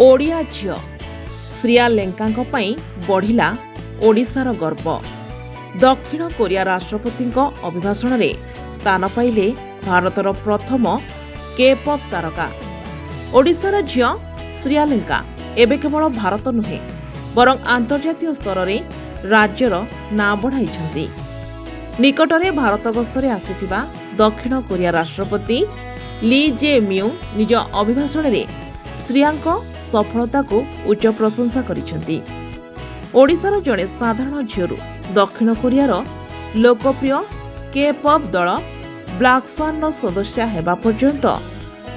ଓଡ଼ିଆ ଝିଅ ଶ୍ରିୟା ଲେଙ୍କାଙ୍କ ପାଇଁ ବଢ଼ିଲା ଓଡ଼ିଶାର ଗର୍ବ। ଦକ୍ଷିଣ କୋରିଆ ରାଷ୍ଟ୍ରପତିଙ୍କ ଅଭିଭାଷଣରେ ସ୍ଥାନ ପାଇଲେ ଭାରତର ପ୍ରଥମ କେ ପପ୍ ତାରକା। ଓଡ଼ିଶାର ଝିଅ ଶ୍ରିୟା ଲେଙ୍କା ଏବେ କେବଳ ଭାରତ ନୁହେଁ, ବରଂ ଆନ୍ତର୍ଜାତୀୟ ସ୍ତରରେ ରାଜ୍ୟର ନାଁ ବଢ଼ାଇଛନ୍ତି। ନିକଟରେ ଭାରତ ଗସ୍ତରେ ଆସିଥିବା ଦକ୍ଷିଣ କୋରିଆ ରାଷ୍ଟ୍ରପତି ଲି ଜେ ମ୍ୟୁଙ୍ଗ ନିଜ ଅଭିଭାଷଣରେ ଶ୍ରିୟାଙ୍କ ସଫଳତାକୁ ଉଚ୍ଚ ପ୍ରଶଂସା କରିଛନ୍ତି। ଓଡ଼ିଶାର ଜଣେ ସାଧାରଣ ଝିଅରୁ ଦକ୍ଷିଣ କୋରିଆର ଲୋକପ୍ରିୟ କେ ପପ୍ ଦଳ ବ୍ଲାକ୍ ସ୍ୱାନ୍ର ସଦସ୍ୟା ହେବା ପର୍ଯ୍ୟନ୍ତ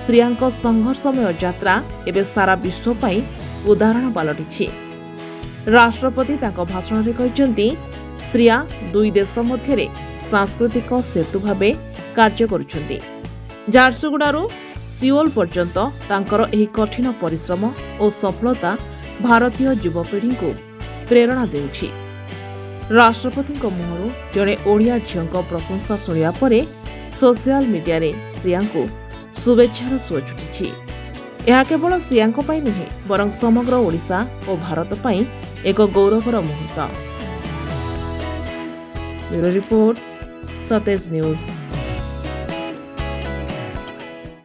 ଶ୍ରିୟାଙ୍କ ସଂଘର୍ଷମୟ ଯାତ୍ରା ଏବେ ସାରା ବିଶ୍ୱ ପାଇଁ ଉଦାହରଣ ପାଲଟିଛି। ରାଷ୍ଟ୍ରପତି ତାଙ୍କ ଭାଷଣରେ କହିଛନ୍ତି, ଶ୍ରିୟା ଦୁଇ ଦେଶ ମଧ୍ୟରେ ସାଂସ୍କୃତିକ ସେତୁ ଭାବେ କାର୍ଯ୍ୟ କରୁଛନ୍ତି। ଝାରସୁଗୁଡ଼ାରୁ ସିଓଲ ପର୍ଯ୍ୟନ୍ତ ତାଙ୍କର ଏହି କଠିନ ପରିଶ୍ରମ ଓ ସଫଳତା ଭାରତୀୟ ଯୁବପିଢ଼ିଙ୍କୁ ପ୍ରେରଣା ଦେଉଛି। ରାଷ୍ଟ୍ରପତିଙ୍କ ମୁହଁରୁ ଜଣେ ଓଡ଼ିଆ ଝିଅଙ୍କ ପ୍ରଶଂସା ଶୁଣିବା ପରେ ସୋସିଆଲ ମିଡିଆରେ ଶ୍ରିୟାଙ୍କୁ ଶୁଭେଚ୍ଛାର ସୁଅ ଛୁଟିଛି। ଏହା କେବଳ ଶ୍ରିୟାଙ୍କ ପାଇଁ ନୁହେଁ, ବରଂ ସମଗ୍ର ଓଡ଼ିଶା ଓ ଭାରତ ପାଇଁ ଏକ ଗୌରବର ମୁହୂର୍ତ୍ତ। ବ୍ୟୁରୋ ରିପୋର୍ଟ, ସତେଜ ନ୍ୟୁଜ୍।